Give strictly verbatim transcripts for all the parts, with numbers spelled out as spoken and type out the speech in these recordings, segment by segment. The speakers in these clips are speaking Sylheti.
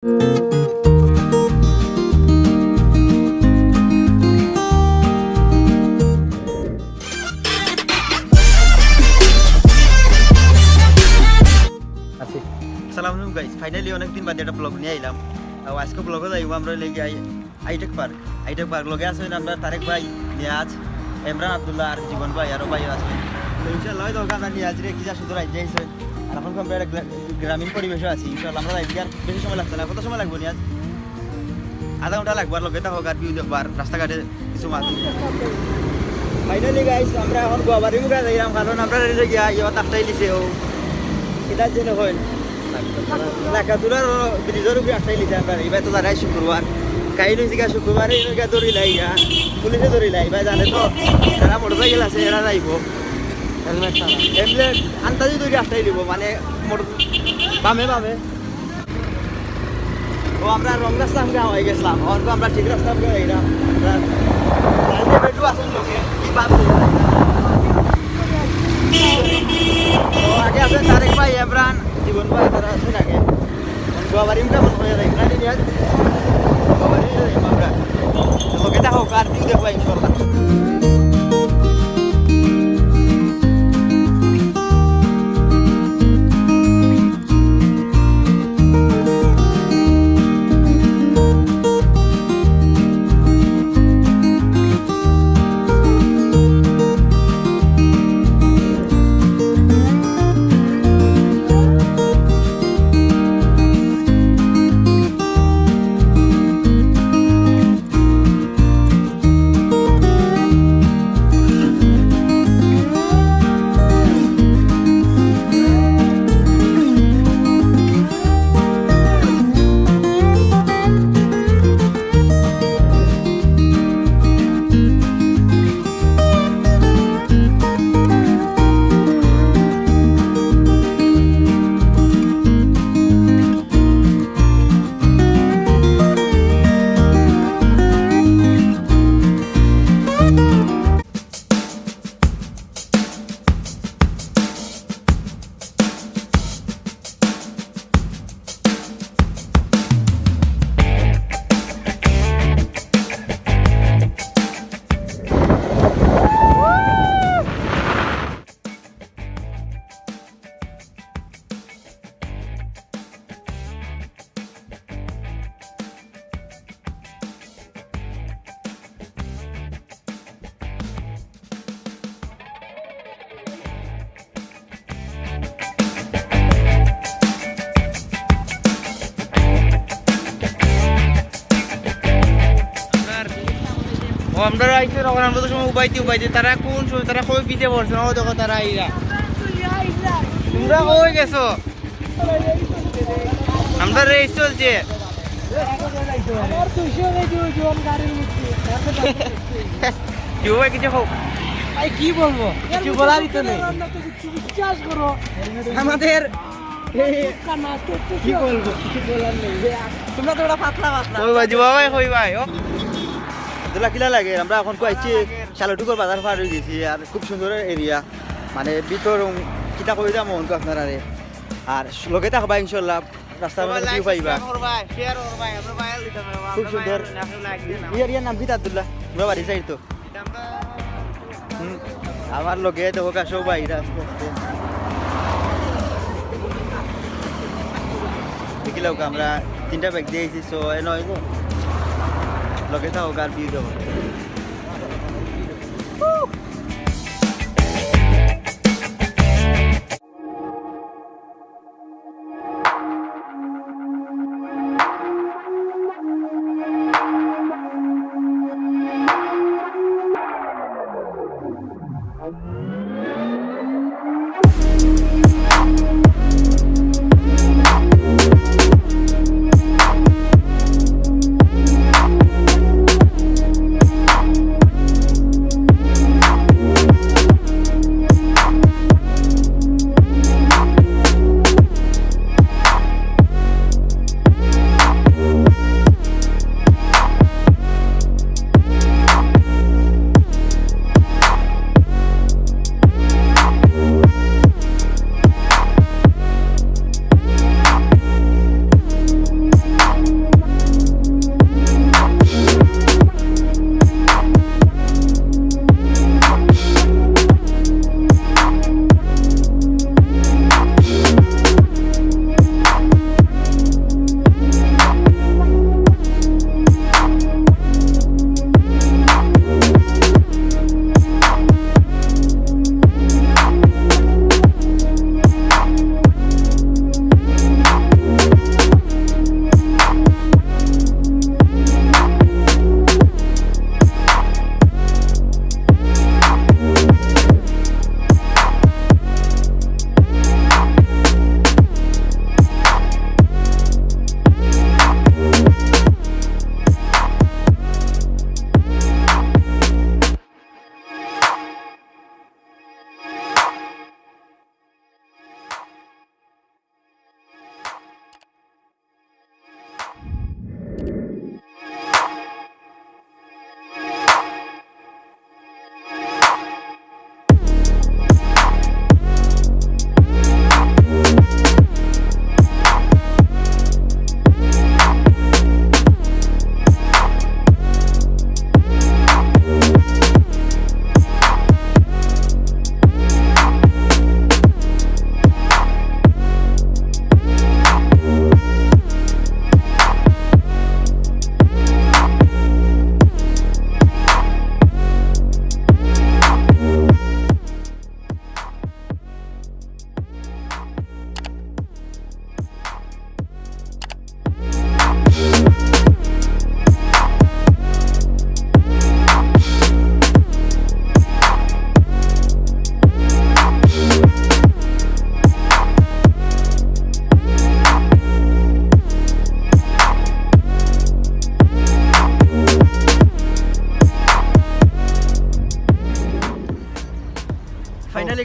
আসসালামু আলাইকুম guys, finally অনেক দিন বাদে একটা ব্লগ নিয়া আইলাম। আর আজকে ব্লগে যাইবো আমরা লেগে আই আইটেক পার্ক। আইটেক পার্ক লগে আছইন আমরার তারেক ভাই, নিয়াজ, ইমরান আব্দুল্লাহ আর জীবন ভাই, আরো ভাই আছইন। তো ইনশাআল্লাহ, অউ দেখো আমরার নিয়াজরে কি যা সুন্দর আইজ আইছে। আর এখন আমরা একটা গ্রা-, গ্রামীণ পরিবেশো আছি। ইনশাআল্লাহ আমরা যাইতে আর বেশি সময় লাগছে না। কত সময় লাগবো নিয়াজ? আধা ঘন্টা লাগবো। আর লগে থাকো, আর ভিউ দেখবার, রাস্তাঘাটে কিছু মাছ। ফাইনালি গাইস, আমরা এখন গোয়াবাড়ি মুখে যাইরাম, কারণ আমরা রেলে গিয়া ইয়া আটকাই দিছে। ও কিতা যেন হয়, লাকাতুরার ব্রিজর উপরে আটকাই দিছে আমরা। ইবায় তো জানাই শুক্রবার, কাইল অইছে গিয়া শুক্রবারে, ইনো গিয়া ধরিলাই গিয়া, পুলিশে ধরিলাই। ইবায় জানে তো, যারা মোটরসাইকেল আছে এরা যাইবো। হেলমেট ছাড়া। হেলমেট আন্তাজি ধরি আটকাই দিব, মানে মোটর বামে বামে। ও, আমরা রং রাস্তা আমরা হয়ে গেছিলাম, অখন তো আমরা ঠিক রাস্তা আমরা হয়ে গেলাম। আমরা লাল দিয়ে বেটু আসুন লোকে, কি বাপ রে। ও, আগে আছে তারেক ভাই, ইমরান, জীবন ভাই, তারা আছইন আগে। মানে গোয়াবাড়ি উঠে মনে হয় যাই, না, নিয়ে আজ গোয়াবাড়ি যাই আমরা। তো লোকে দেখো, কার ভিউ দেখো, ইনশাল্লাহ। ও, আমরা আইছি, তখন আমরা তো সময় উবাইতে উবাইতে, তারা কোন সময়, তারা কই পিছে পড়ছে না, ও দেখো তারা আইরা। তোমরা কই গেছো? আমরা রেস চলছে। আমার দুইশো কেজি ওজন গাড়ির মধ্যে। কি ভাই, কিছু হোক। ভাই, কি বলবো? কিছু বলারই তো নেই। রান্না তো কিচ্ছু বিশ্বাস করো। আমাদের এই কানা তো তো কি বলবো? কিছু বলার নেই। তোমরা তো ওরা পাতলা পাতলা। কই ভাই, বাবা, কই ভাই? ও। আব্দুল্লাহ, কিলা লাগে? আমরা এখন কই আইছি? শালুটুকুর বাজার পার হয়ে গেছি। আর খুব সুন্দর এরিয়া। মানে, ভিতর কিতা কই দাম অন তো আপনারারে। আর লগে থাকবা ইনশাআল্লাহ, রাস্তার মধ্যে ভিউ পাইবা। Subscribe করবা, share করবা, আমরা viral দিতাম না, খুব সুন্দর। Viral হইলে আপনি like দেন। ইয়ার, ইয়ার নাম কিতা আব্দুল্লাহ? আমরা বাড়ি যাই তো। এটা আমরা হুম, আমার লগে তো হোক, আসো ভাই, এটা আস্তে আস্তে। দেখি লোক, আমরা তিনটা ব্যাগ দিয়ে আইছি, so এ নয় গো। লগে থাকো, আর ভিউ দেবো।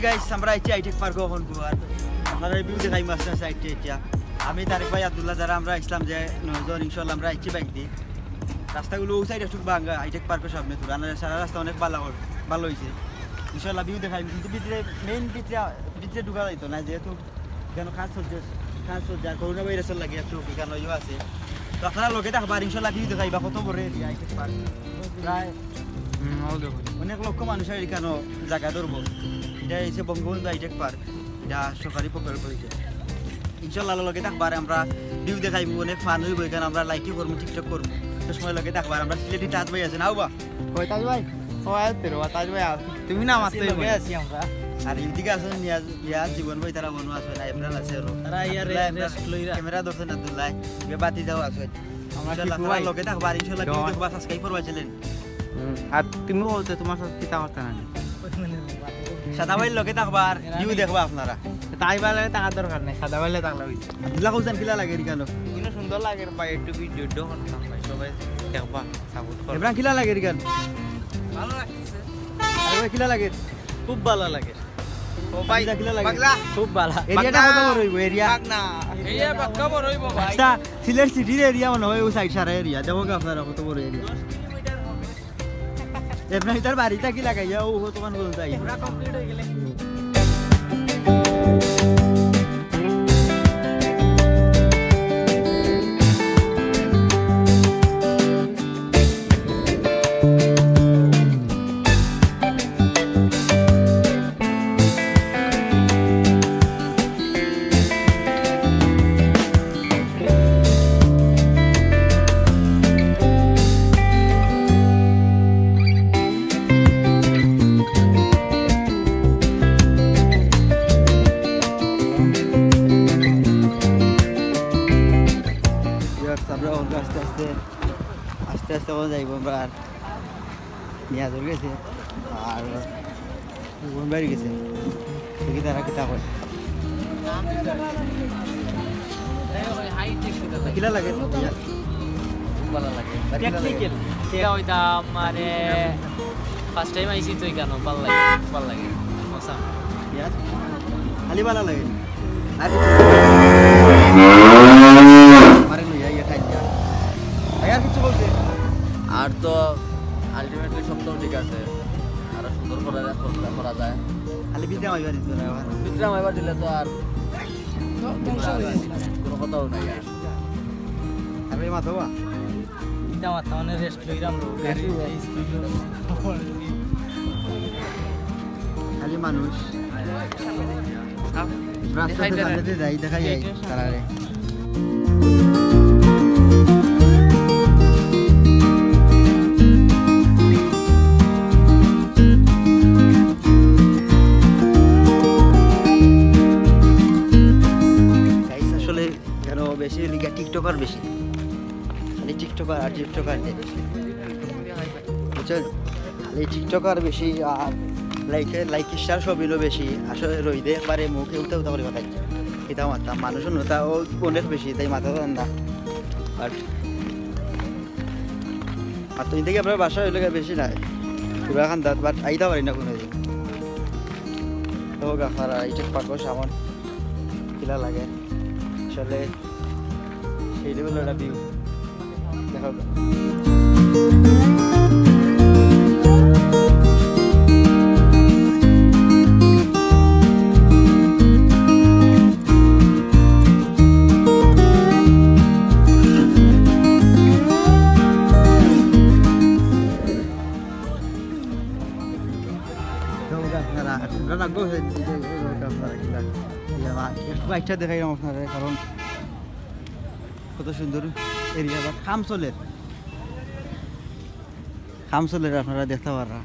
গাইস, আমরা আইছি হাইটেক পার্ক অখন গোয়ার। আপনারা রিভিউ দেখাই মাস্টার সাইড এটা। আমি তারেক ভাই আব্দুল্লাহ যারা আমরা আইছিলাম যে নয়জন, ইনশাআল্লাহ আমরা আইছি বাইক দি। রাস্তাগুলো ওই সাইড একটু ভাঙা, হাইটেক পার্কের সামনে তো রানা সারা রাস্তা অনেক ভালো কর-, ভালো হয়েছে। ইনশাআল্লাহ ভিউ দেখাই, কিন্তু ভিতরে মেইন ভিতরে ভিতরে ঢুকা যাইতো না, যেহেতু কেন কাজ চলছে, কাজ চলছে আর করোনা ভাইরাসের লাগে একটু এখানে ইয়ে আছে। তো আপনারা লগে থাকবা আর ইনশাআল্লাহ ভিউ দেখাইবা কত বড় এরিয়া হাইটেক পার্ক। প্রায় হুম, অনেক লক্ষ মানুষের এখানে জায়গা ধরবো। এটা হচ্ছে বঙ্গবন্ধু হাইটেক পার্ক, এটা সরকারি প্রকল্প হইছে। ইনশাআল্লাহ লগে থাকবা আর আমরা ভিউ দেখাইবো, অনেক ফান হইবো এখানে, আমরা লাইকি করবো, টিকটক করবো। তো সময় লগে থাকবা আর আমরা সিলেটি তাজ ভাই আছে না বা? কই তাজ ভাই? ও আয় তেরো তাজ ভাই আও। তুমি না মাত্র লগে আছি আমরা। আর ইদিকে আছে নিয়াজ, নিয়াজ জীবন ভাই তারা বনো আছে না, এমরান আছে আরো। তারা ইয়ার আব্দুল্লাহ এমরান রেস্ট লইরা। ক্যামেরা ধরছেন আব্দুল্লাহ, বে বাতি যাও আছে। আমরা ইনশাআল্লাহ কি তারা ভাই? লগে থাকবা আর ইনশাআল্লাহ ভিউ দেখবা, সাবস্ক্রাইব করবা চ্যানেল। হুম, আর তুমি বলতে তোমার সাথে কিতা করতে না? সাদা ভাইর লগে থাকবা আর ভিউ দেখবা আপনারা। তাই বালে টাকার দরকার নাই, সাদা বালে টাকা লাগবে। আব্দুল্লাহ হোসেন কিলা লাগে এখানে? ইনো সুন্দর লাগে ভাই, একটু ভিডিও করতাম ভাই, সবাই দেখবা, সাপোর্ট করবা। এমরান কিলা লাগে এখানে? ভালো লাগতেছে। আরে ভাই কিলা লাগে? খুব ভালো লাগে। ও ভাই, আব্দুল্লাহ কিলা লাগে? পাগলা। খুব ভালো। এরিয়াটা পাগলা। কত বড় হইব এরিয়া? পাগলা। এরিয়া পাক্কা বড় হইব ভাই। আচ্ছা, সিলেট সিটির এরিয়া মনে হয় ওই সাইড সারা এরিয়া। দেখো কি আপনারা কত বড় এরিয়া? দশ কিলোমিটার হবে। এমনি তার বাড়িটা কি লাগাইয়া ও তখন বলতে চাই। পুরা কমপ্লিট হয়ে গেলে। Viewers, আমরা এখন আস্তে আস্তে, আস্তে আস্তে এখন যাইব আমরা আর নিয়াজর গেছে, আর কোন বাড়ি গেছে, দেখি তারা কিতা কয়। কিলা লাগে? খুব ভালো লাগে। টেকনিক্যাল। এটা হইতাম মানে ফার্স্ট টাইম আইছি তো এখানে, ভালো লাগে, ভালো লাগে। মজা। ইয়ার খালি ভালো লাগে। আর কিছু? আরে লইয়া ইয়ে খাই যা। ভাই আর কিছু বলতে? আর তো আলটিমেটলি সব তো ঠিক আছে, আরো সুন্দর করে করা, করা যায়। খালি বিদ্যা মাইবার দিত না এখন। বিদ্যা মাইবার দিলে তো আর কোনো কথাও নাই আর। আরে মাথা বা? ইটা মাথা মানে রেস্ট লইরাম। খালি মানুষ। রাস্তাতে যাইতে যাই, দেখা যায় তারারে। Guys, আসলে এখানে বেশি লিখা টিকটকার বেশি, খালি টিকটকার আর টিকটকার। বুঝছেন? খালি টিকটকার বেশি আর লাইকে, লাইক স্টার সবিনও বেশি। আসলে রইদে একবারে মুখে উঠা উঠা করে কথা কিতা মারতাম, মানুষও নতা ও অনেক বেশি, তাই মাথা ঠান্ডা। বাট আর তো ইনতে আপনার বাসা হইলে বেশি নাই, পুরা খান্দাত, বাট আইতা পারি না কোনো দিন। তো আপনারা এই যে পাকো সামান কিলা লাগে আসলে। সেই লেভেল একটা ভিউ দেখা যাক। তো আপনারা, আপনারা লাগবো, এই যে, এই যে, আপনারা কিলা, এই যে, আমার একটু বাইকটা দেখাইলাম আপনারা, কারণ কত সুন্দর এরিয়া, বাট কাম চলের, কাম চলের, আপনারা দেখতা পাররা।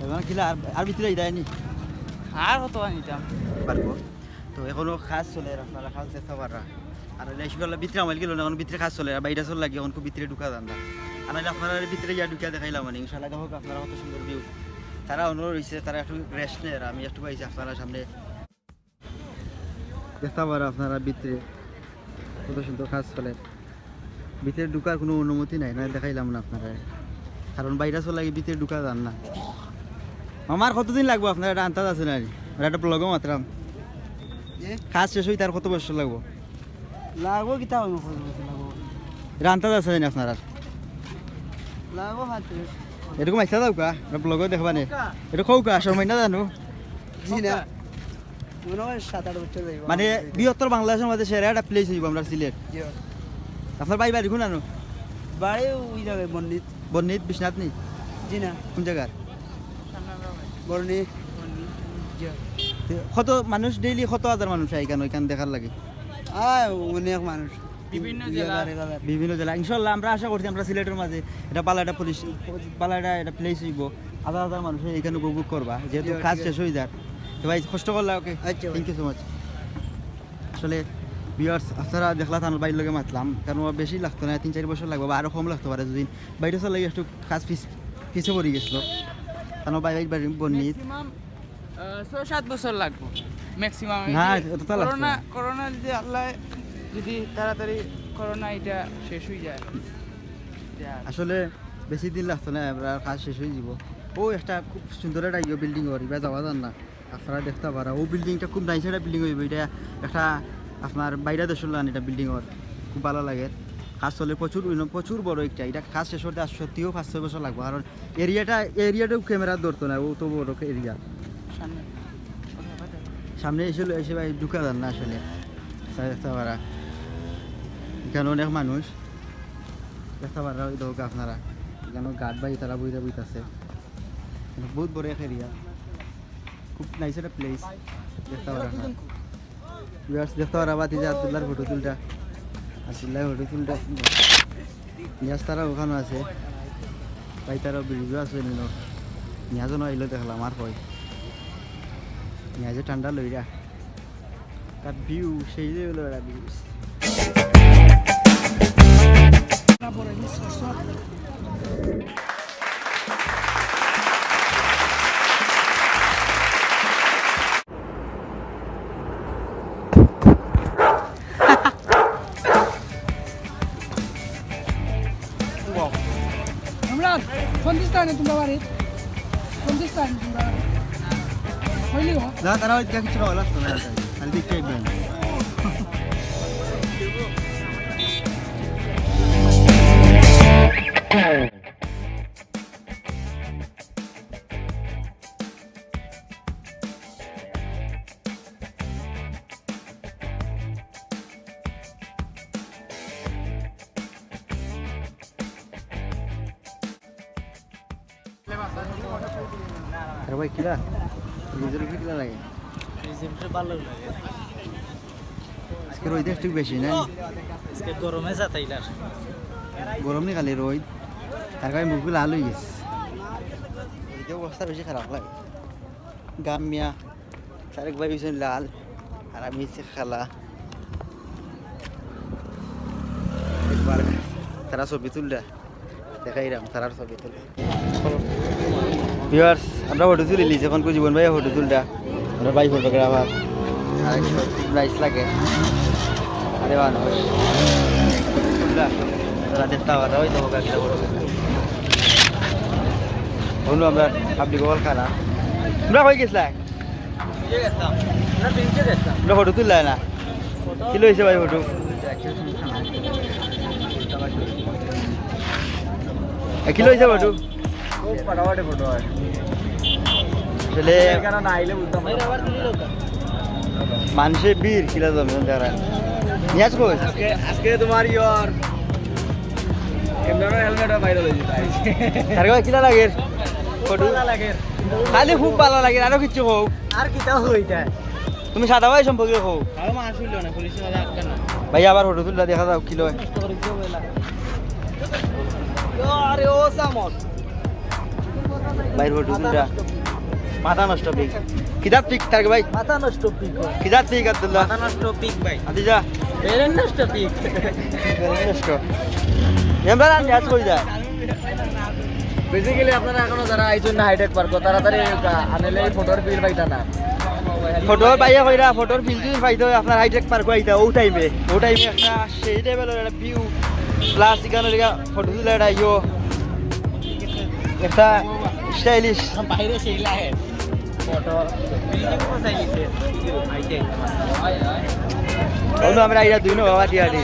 এখন কিলা আর, আর ভিতরে যায়নি? আর কত নিতাম? পারবো। তো এখনো কাজ চলের, আপনারা কাজ দেখতা পাররা। আর হইলে ইনশাআল্লাহ ভিতরে আমার গেল না, এখন ভিতরে কাজ চলের, আর বাইরে চল লাগে, এখন খুব ভিতরে ঢুকা যান না। আর হইলে আপনারা ভিতরে গিয়া ঢুকিয়া দেখাইলাম মানে, ইনশাআল্লাহ দেখো আপনারা কত সুন্দর ভিউ। তারা অন্য রইছে, তারা একটু রেস্ট নেয়, আর আমি একটু পাইছি আপনারা সামনে। দেখতা পাররা আপনারা ভিতরে কত সুন্দর কাজ চলের। ভিতরে ঢুকার কোনো অনুমতি নাই, না দেখাইলাম না আপনারা। কারণ ভাইরাসর লাগি ভিতরে ঢুকা যার না। মামা, আর কতদিন লাগবো আপনার? এটা আন্দাজ আছে না নি? আর একটা ব্লগও মাতরাম। এ? কাজ শেষ অইতে আর কত বছর লাগবো? লাগবো কিতা অইবো, কত বছর লাগবো? এটা আন্দাজ আছে না নি আপনার আর? লাগবো পাঁচ বছর। এরকম আইসা যাও কা? এটা ব্লগও দেখবা নে। এটা কও কা? শরমাই না জানো? জি না। মনে হয় সাত আট বছর যাইবো। মানে, বৃহত্তর বাংলাদেশর মাঝে সেরা একটা প্লেস অইবো আমরার সিলেট। জি। আপনার ভাই বাড়ি কোন আনো? বাড়ি ওই জায়গায়, বন্নিত। বন্নিত, বিশ্বনাথ নি? জি না। কোন জায়গার? বর্ণি। জি। তে কত মানুষ, ডেইলি কত হাজার মানুষ আয় এখানে, ওইখান দেখার লাগি? আয়, অনেক মানুষ। বিভিন্ন দুই হাজার, জেলা। এক হাজার। বিভিন্ন জেলা। ইনশাআল্লাহ, আমরা আশা করছি আমরা সিলেটর মাঝে এটা ভালা একটা পুলিশ, ভালা একটা, একটা প্লেস অইবো। হাজার হাজার মানুষ এখানে উপভোগ করবা, যেহেতু জি, কাজ ঠিক আছে। শেষ অই যার। তো ভাই, কষ্ট করলা, ওকে? আচ্ছা ভাই। Thank you so much। আসলে ভিউয়ার্স, আপনারা দেখলা তান ভাইর লগে মাতলাম, কারণ বেশি লাগতো না, তিন চার বছর লাগবো বা আরো কম লাগতে পারে যদি ভাইরাসর লাগি একটু কাজ পিছ-, পিছে পড়ি গেছিল। তান ভাই, ভাই, ভাই, বন্নিত। Maximum, আহ, ছয় সাত বছর লাগবো ম্যাক্সিমাম। না, অত তো লাগতো করোনা, না। করোনা যদি আল্লাহ যদি তাড়াতাড়ি করোনা এটা শেষ অই যায়। যা। আসলে বেশি দিন লাগতো না, আমরা কাজ শেষ অই যাইবো। ও একটা খুব সুন্দর একটা ইয়ে বিল্ডিং ওর, এবার যাওয়া যার না। আপনারা দেখতা পারা, ও বিল্ডিংটা খুব নাইস একটা বিল্ডিং অইবো। এটা একটা আপনার বাইরা দেশর লান এটা বিল্ডিং ওর, খুব ভালা লাগে। কাজ চলে প্রচুর, উইন-, প্রচুর বড় একটা। এটা কাজ শেষ করতে আর সত্যিও পাঁচ ছয় বছর লাগবো, কারণ এরিয়াটা, এরিয়াটাও ক্যামেরা ধরতো না, ও তো বড় এরিয়া। সামনে। সামনে এসে লো-, এসে ভাই ঢুকা যার না আসলে। তাই দেখতা পারা, এখানে অনেক মানুষ দেখতা পারা, ওই দেখো আপনারা, এখানে গার্ড ভাই তারা বইরা বইতাছে। বহুত বড় এক এরিয়া, খুব নাইস একটা প্লেস। দেখতা পারা আপনারা। ভিউয়ার্স, দেখতা পারা, বাতি যে আব্দুল্লাহর ফটো তুলটা, আব্দুল্লাহর ফটো তুলটা। নিয়াজ তারা ওখানে আছে, ভাই তারা ব্রিজও আছে নিল। নিয়াজও না আইলো দেখলাম, আর কই নিয়াজে ঠান্ডা লইরা। তার ভিউ সেই যে হলো একটা ভিউস। ইমরান, কোন দিস্তানে তোমরা বাড়ি? কোন দিস্তানে তোমরা বাড়ি? হইলি গো? না, তারা ওই কিছু খাওয়া লাগতো না, খালি দেখতে একদম। আরে ভাই, কিলা? নিজের উপরে কিলা লাগে? নিজের উপরে ভালো লাগে। আজকে রোদ একটু বেশি, না? আজকে গরমে যাতাইলার। গরম নি খালি রোদ। তার কারণে মুখগুলো লাল হয়ে গেছে। এই যে অবস্থা বেশি খারাপ লাগে। গাম মিয়া। তারেক ভাই হইছেন লাল, আর আমি হইছি কালা। একবার তারা ছবি তুলরা, দেখাইরাম তারার ছবি তুলে। ভিউয়ার্স, আমরা ফটো তুলিলিছি, এখন জীবন ভাই ফটো তুলরা, আমরা ভাই ফটোগ্রাফার। আর খুব নাইস লাগে। আরে মানুষ তুলরা, তারা দেখতে পাওয়া যায়, ওই তো ওকে একটা ফটো তুলরা। বন্ধু, আমরা পাবলিক হল খারাপ। তোমরা কই গেছিলা? আমরা ফটো তুললাই না। কিলা অইছে ভাই ফটো? এ, কিলা অইছে ফটো? খুব ফাটাফাটি ফটো হয়। তাহলে এখানে না আইলে বুঝতাম না। মানুষের ভিড় কিলা জমে, দাঁড়া। নিয়াজ কই? আজকে, আজকে তোমার ইয়র ইমরানের হেলমেট ভাইরাল হয়ে যেতে। তার কিলা লাগে ফটো? ভালো লাগে। খালি খুব ভালো লাগে, আরো কিচ্ছু কও। আর কিতা হইতা? তুমি সাদা ভাই সম্পর্কে কও। ভাই, আবার ফটো তুললা, দেখা যাও কিলা অয়। আরে ও সামন। ভাইর ফটো তুললা। মাথা নষ্ট পিক। কিতার পিক তার ভাই? মাথা নষ্ট পিক। কিতার পিক আব্দুল্লাহ? মাথা নষ্ট পিক ভাই। আদিজা। ব্রেন নষ্ট পিক। ব্রেন নষ্ট। এমরান আজ কই যায়? বেসিক্যালি আপনারা এখনো যারা আইছেন না হাইটেক পার্ক, তাড়াতাড়ি আনেলে এই ফটোর ফিল পাইতা না। ফটো পাইয়া কইরা, ফটোর ফিল যদি পাইতে হয় আপনার হাইটেক পার্ক আইতা, ও টাইমে, ও টাইমে একটা সেই লেভেলের একটা ভিউ, প্লাস এখানে লেগা ফটো তুলে একটা ইয়ো। একটা স্টাইলিশ। বাইরে সেই লাগে। ফটো। বিল্ডিং কোথায় নিছে? আইতে। বন্ধু, আমরা আইরা দুই নো বাবা টিয়ারি।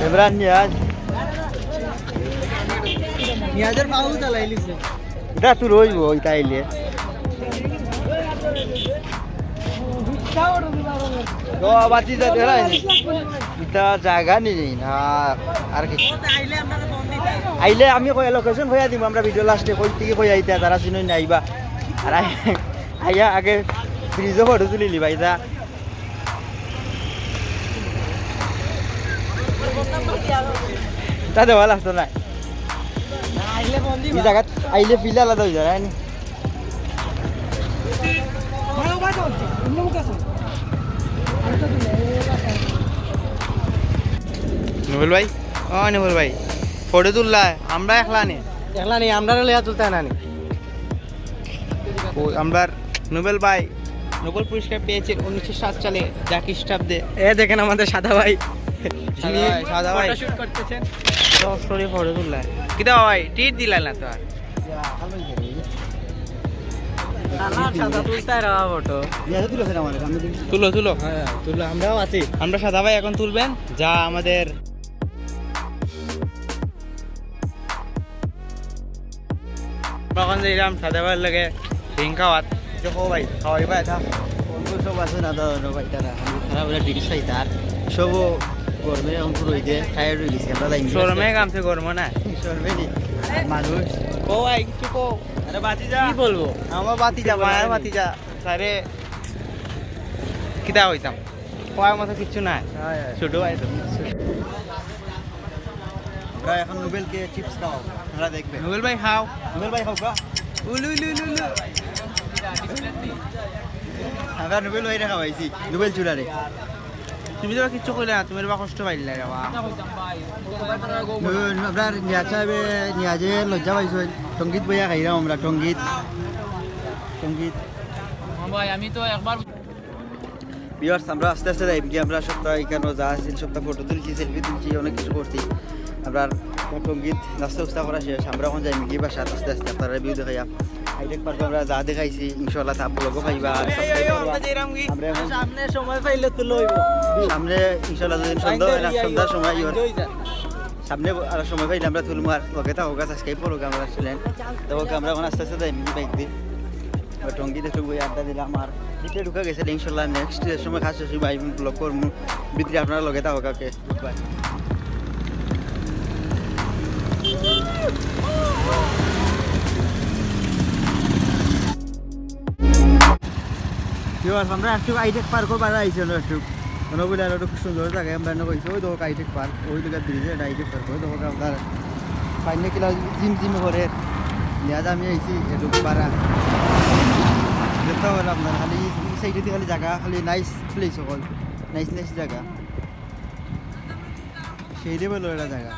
ইমরান নিয়াজ। নিয়াজের পাও চালাইলিছে। এটা তো রইব, ওই তাইলে। তো বাতি যা দেখাই। ইটা জাগা নি না, আর কি। আইলে আমি কই, লোকেশন কইয়া দিমু, আমরা ভিডিও লাস্টে কই থাকি কই আইতা, তারা চিনই না আইবা। আর আই-, আইয়া আগে ব্রিজও ফটো তুলিলি ভাই, যা। তা দেওয়া লাগতো না। ই জাগাত আইলে feel আলাদা অই যায়, না? নুবেল ভাই, ও নুবেল ভাই, ফটো তুললা, আমরা একলা নি। একলা নি, আমরা লইয়া তুলতে না নি। ও, আমরা নুবেল ভাই নোবেল পুরস্কার পেয়েছেন উনিশশো সাত সালে, যা খ্রিস্টাব্দে। এ দেখেন আমাদের সাদা ভাই। সাদা ভাই, সাদা ভাই। ফটোশুট করতেছেন। সব স্টোরি ফটো তুললা। কিতা ভাই, ট্রিট দিলা না তো আর? সাদা তুলতে আর ফটো। তুলো, তুলো। হ্যাঁ, তুলো, আমরাও আছি। আমরা সাদা ভাই এখন তুলবেন, যা আমাদের তখন যে এরকম সাদা ভাইয়ের লগে ড্রিঙ্ক খাওয়াত। দেখো ভাই, খাওয়াইবা এটা। বন্ধু সব আছে না, দাদা, ভাই, তারা। আমি খারাপ হলে ড্রিঙ্কস খাই, তার সব গরমে এখন পুরো হইতে টায়ার্ড হয়ে গেছি। আমরা লাইন শরমে কামছে গরম না। শরমে নি। মানুষ। ও ভাই, কিছু কো। আরে বাতি যা। কি বলবো? আমার বাতি যা, মায়ের বাতি যা। আরে, কিতা হইতাম? কওয়ার মতো কিচ্ছু নাই। হ্যাঁ, হ্যাঁ। ছোট ভাই তো। আমরা এখন নুবেলকে চিপস খাওয়াবো, আপনারা দেখবেন। নুবেল ভাই খাও। নুবেল ভাই খাও গা। উলু, উলু, উলু, উলু। আমরা নুবেল ভাইরে খাওয়াইছি, নুবেল চুরারে। তুমি তো কিচ্ছু কইলে না, তুমি বা কষ্ট পাইলে রে বা। নুবেল, আপনার নিয়াজ সাহেবে, নিয়াজে লজ্জা পাইছো। টঙ্গিত বইয়া খাইলাম আমরা, টঙ্গিত। টঙ্গিত। হ্যাঁ ভাই, আমি তো একবার ভিউয়ার্স, আমরা আস্তে আস্তে যাইমগি। আমরা সপ্তাহ এখানে যা আছিল, সপ্তাহ ফটো তুলছি, সেলফি তুলছি, অনেক কিছু করছি। আমরা টঙ্গিত নাস্তা উস্তা করা শেষ, আমরা এখন যাইমগি বাসাত আস্তে আস্তে। আপনারা ভিউ দেখাইয়া হাইটেক পার্ক আমরা যা দেখাইছি, ইনশাআল্লাহ তা ব্লগও পাইবা। আর সাবস্ক্রাইব করবা। আমরা এখন সামনে সময় পাইলে তুলো হইব। সামনে ইনশাআল্লাহ যদি সন্ধ্যা হয় না, সন্ধ্যার সময় ইয়ে হয়। সামনে আর সময় পাইলে আমরা তুলমু। আর লগে থাকো, সাবস্ক্রাইব করো আমরা চ্যানেল। তো ওকে, আমরা এখন আস্তে আস্তে যাইমগি বাইক দিয়ে। টঙ্গিত একটু বই আড্ডা দিলাম, আর ভিতরে ঢুকা গেছে। ইনশাল্লাহ নেক্সট সময় খাস আসি ভাই, ব্লগ করমু। ভিতরে আপনারা লগে থাকো কাকে। Goodbye। ভিউয়ার্স, আমরা একটু হাইটেক পার্কও বারা আইছি, আমরা একটু মনে করি আরো একটু সুন্দর জায়গায় আমরা এনে কইছি, ওই দেখো হাইটেক পার্ক, ওই দিকে ব্রিজে হাইটেক পার্ক, ওই দেখো আপনার পাইনে কিলা জিম জিম করে। নিয়াজ আমি আইছি একটু বারা। দেখতে পারলাম না, খালি এই সাইডে খালি জায়গা, খালি নাইস প্লেস সকল, নাইস নাইস জায়গা। সেই দেবে লো এটা জায়গা।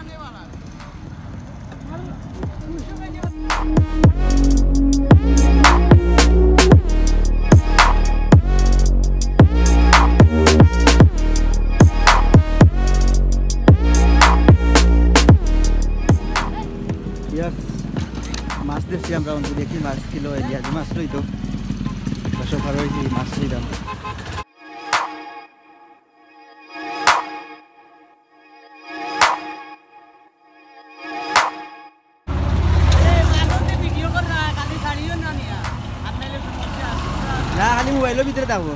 Yes, মাছ দেখছি আমরা, বন্ধু, দেখি মাছ কিলো এরিয়া মাছ লই তো। দশ ভালো হয়েছে, মাছ লইলাম। না, খালি মোবাইলর ভিতরে থাকবো।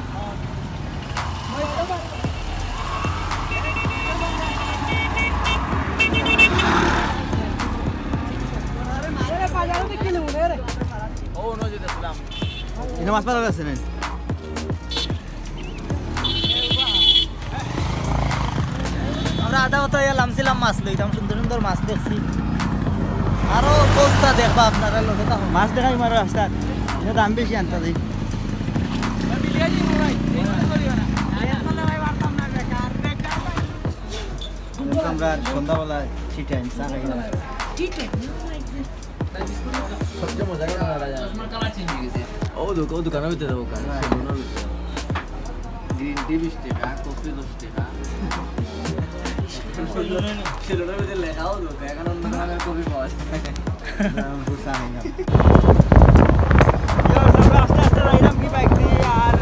এটা মাছ পালা আছে না? আমরা আধা কথা হইয়া লামছিলাম মাছ লইতাম, সুন্দর সুন্দর মাছ দেখছি। আরো কোনটা দেখবা আপনারা, লগে থাকো। মাছ দেখাই মারো রাস্তাত, এটা দাম বেশি আনতা দেই। আমরা সন্ধ্যাবেলা tea time চা খাইলাম। সবচেয়ে মজা করে মারা যায়। ও দোক-, ও দোকানের ভিতরে যাবো, কারণ হ্যাঁ। সেলুনের ভিতরে। গ্রিন টি বিশ টাকা, কফি দশ টাকা। সিলেটের মধ্যে লেখাও তো, এগারো নম্বর কফি পাওয়া যায়। আমরা আস্তে আস্তে যাইলাম কি বাইক দিয়ে, আর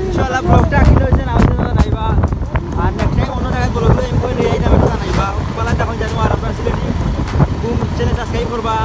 ইনশাআল্লাহ ব্লগটা কিলা অইছে না অইছে না জানাইবা। আর নেক্সট টাইম অন্য জায়গায় ব্লগ লই এমন করে লই আইতাম, এটা জানাইবা। ভালা থাকইন জানো, আর আপনারা সিলেটি ঘুম চ্যানেল সাবস্ক্রাইব করবা।